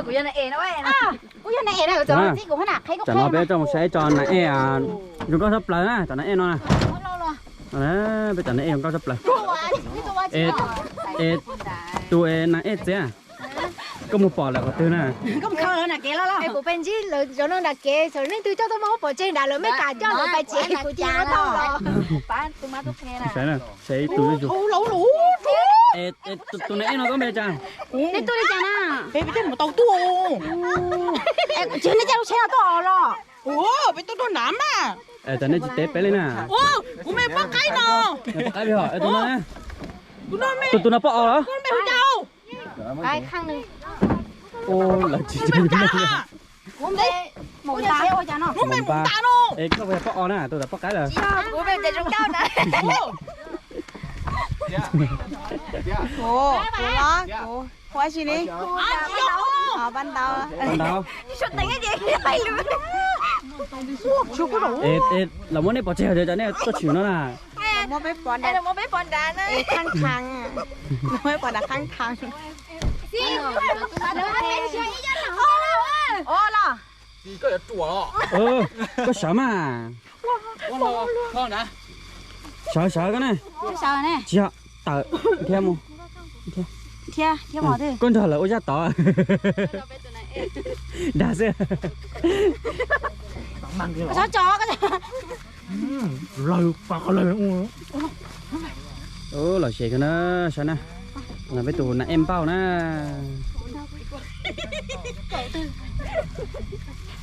Kuv yog na es na. Tam no peb coj mus saib ib co nas ej zoo nkauj tshaj plaws na, cov nas ej no na. Peb cov nas ej zoo nkauj tshaj plaws. Es tus nas ej txiv, koj mus pom lawm qhov twg na? Kuv pheej ntsib lawv zov no nram kev, txawm leej twg coj tuaj muab pov tseg nrad lawv mej kam coj lawv pais tsev kuv cia muab thauj los. Saib ib tug, tus nas ej no koj npe cas? Nej tuaj li cas na? Peb tuaj mus tau tuaj. Tsis nej coj lub tsheb no tuaj os los? Peb tuaj tuaj nav mas. Tam nej tsis teb peb li na. Kuv me poj qaib no. Poj qaib li hos, tus no, tus no poj os los? Lawv tsis, es koj puas yog poj os na, tus poj qaib lawm. Pab ntau. Es los muab nej pov tseg, cov nej tuaj tshwm no na. Koj sawv mas. Sawv, sawv koj na. Tsis yog, tawm, nrhiav mus. Koj nrog lawv ua zaj tod. Dag xwb. Los xyem kawg na, saib na. No peb tus nas ej npauj na.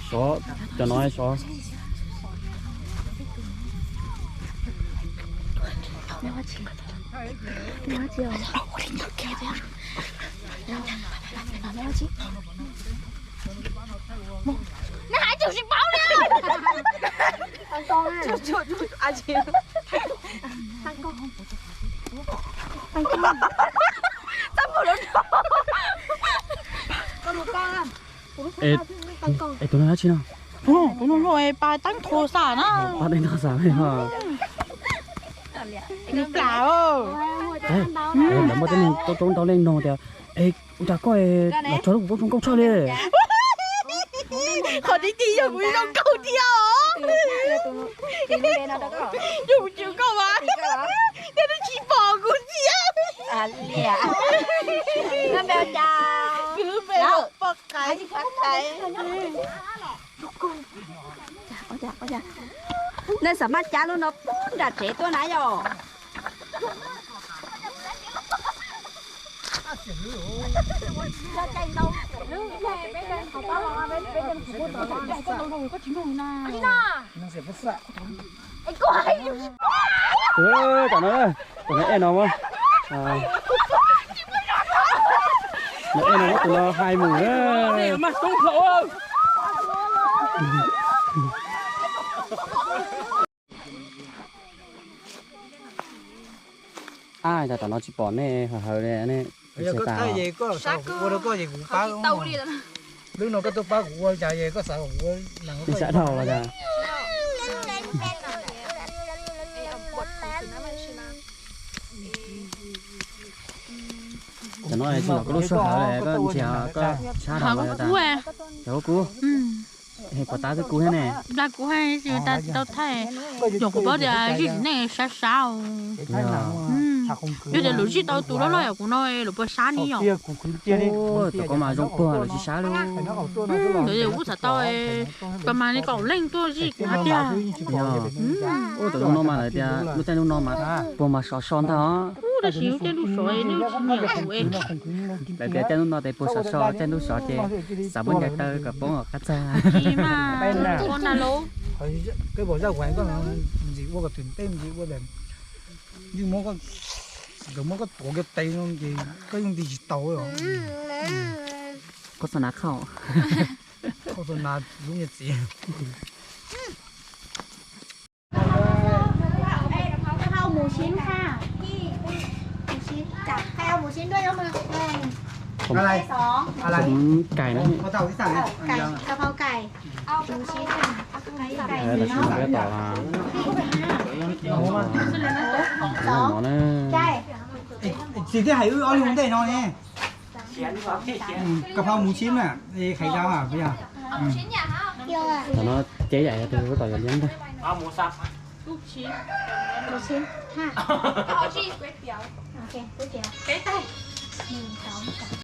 Sov, cov no sov. Es tus no dab tsi no? Tus no loj, pa teeb tho xav na. Pa teeb tho xav li os. Nws plam. Lawv muaj tib neeg roob ntau leej nug tias, es ua cas koj los tso lub kuv poob zoo nkauj tshaj li? Qhov tib tib yog kuv zoo nkauj thiab os. Yog kuv tsis zoo nkauj mas nej twb tsis pom kuv thiab. Poj qaib. Nej xav maj cab lub no pub nram tsev tuaj na yom? Tam no, tam no ej no, ej no muab tus no hais mus na. Ab, tam no tsis pom nej hawv hawv li ne. Lub no koj tuaj pab kuv ua cas es koj xav kom kuv ua, nej xav dhau los cas? Tam no tsis pom koj lub suab hawv li, koj ntsia koj sab dhau los cas? Cov kub. Pov tab twb kub thiab ne. Dag kuv hais tsis tau thaij, yog kuv paub tias zij txiv neej sab sab. Yog tias lawv zij tau tus loj loj yam kuv no lawv puas sab ni yom? Ua, tus ko mas zoo puag lawv tsis sab li. Lawv kuj txhais tau, ko mas li kaum leej tuaj zij kuv hais tiag. Ua, tus no mas lawv tias lub caij ntuj no mas puag mas sov so ntag. Tab sis lub caij ntuj sov nej tsis nyiam kuv. Lawv tias caij ntuj no tes puag sov so, caij ntuj sov ces xav muab ncaws taw kom poob qab txag. Koj pom zaj kuv hais koj ntxim ua kom twm teb ntxim ua, nkawd muab koj tuav kiag tes no ces koj yeej nti tsis tau. Koj txhob hnav khauj. Koj txhob hnav lub nyiaj txiv. Caiv na. Txiv thiaj hais wb ob leeg ua ntej no ne. Koj phaub mus sib na, qhais dau hais puas yog? Tam no ces yam tus tab tom yuav liab ntag.